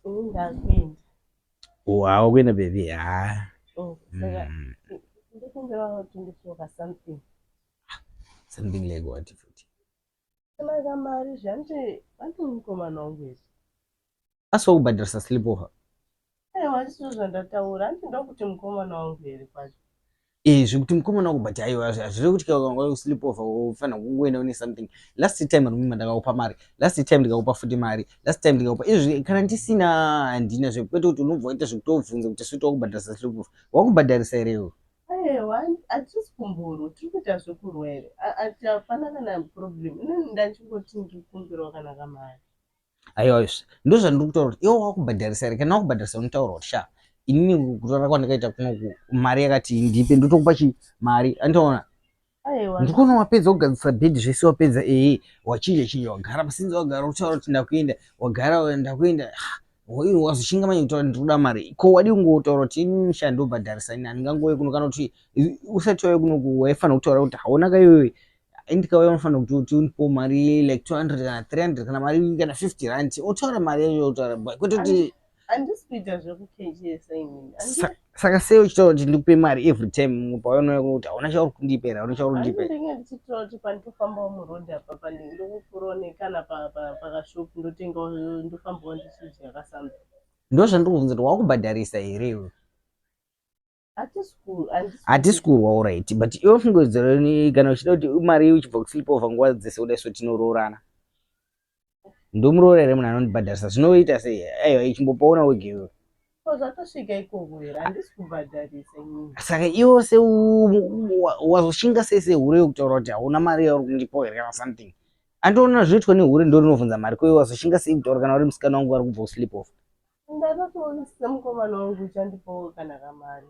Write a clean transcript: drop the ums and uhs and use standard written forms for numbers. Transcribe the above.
Ini ndakuenda. Wow, kuenda baby. Ah. Oh, saka ndokumbira kuti ndisoka something. Something like what futi? Kana mari zvanti vanti mukomana wangu izvi. Asi wakubhadharisa sleepover? Aiwa, handizvo zvandataura. Hanti ndokuti mukomana wangu here kwacho? Eh, zvekuti mukomana wako, but aiwa, hazvirevi kuti kana sleepover ufanira kungoenda une something. Last time, remember, ndakakupa mari. Last time ndikakupa futi mari. Last time ndikakupa izvi. Kana ndisina, handina. Zvekwete kuti unobva waita zvekutobvunza kuti switi wakubhadharisa sleepover. Wakubhadharisa here iwe? Aiwa, hatisi kumburu, tiri kuita zvekurwa here? Ati hapana kana problem. Inini ndachingoti ndikumbirawo kana kamari. Aiwa, izvi ndo zvandiri kutaura kuti iwe wakubhadharisa here? Kana wakubhadharisa, unotaura kuti, "Sha, inini kurara kwandakaita kunoku, mari yakati ndipe." Ndotokupa chi mari, andiona? Aiwa. Ndikuona wapedza kugadzisa bhedhi zvese, wapedza, ehe, wachinja chinja, wagara pasinzi, wagara utaura kuti ndakuenda, wagara ndakuenda. Iwe wazoshinga manje kutaura ndiri kuda mari. Ko wadii kungotaura kuti, "Inini sha, ndobhadharisa, ini handingangouye kuno"? Kana kuti usati wauya kunoku, waifanira kutaura kuti, "Haona kaiwewe, ndikauya unofanira kuti undipewo mari like 200 kana 300 kana mari kana 50 rand." Otaura mari yacho, otaura, kwete kuti Handisi kuita zvekukenjesa inini. Saka sei uchitaura kuti ndikupe mari every time paunouya kuno, kuti hauna chauri kundipa here, hauna chauri kundipa? Ndinge ndichitaura kuti panditofambawo murodhi apa, ndokupfuurawo nekana pakashopu, ndotengawo, ndofambawo ndichidya kasambe. Ndo zvandiri kubvunza kuti wakubhadharisa here iwe? Hatisi. Hatisi kurwa, alright, but iwe fungodzero, kana uchida kuti mari uchibva kusleepover nguva dzese kudai, so tinoroorana? Ndomuroora here munhu anondibhadharisa? Zvinoita sei? Aiwa, ichimbopaona wega iwe. Ko zvatosvika ikoko here? Handisi kubhadharisa inini. Saka iwo se wazoshinga sei sehure yekutaura kuti hauna mari yauri kundipawo here kana something? Andiona zvinoitwa nehure ndo rinovhunza mari. Ko iwe wazoshinga sei kutaura kana uri musikana wangu vari kubva kusleepover? Ndatotoona semukomana wangu uchandipawo kana kamari.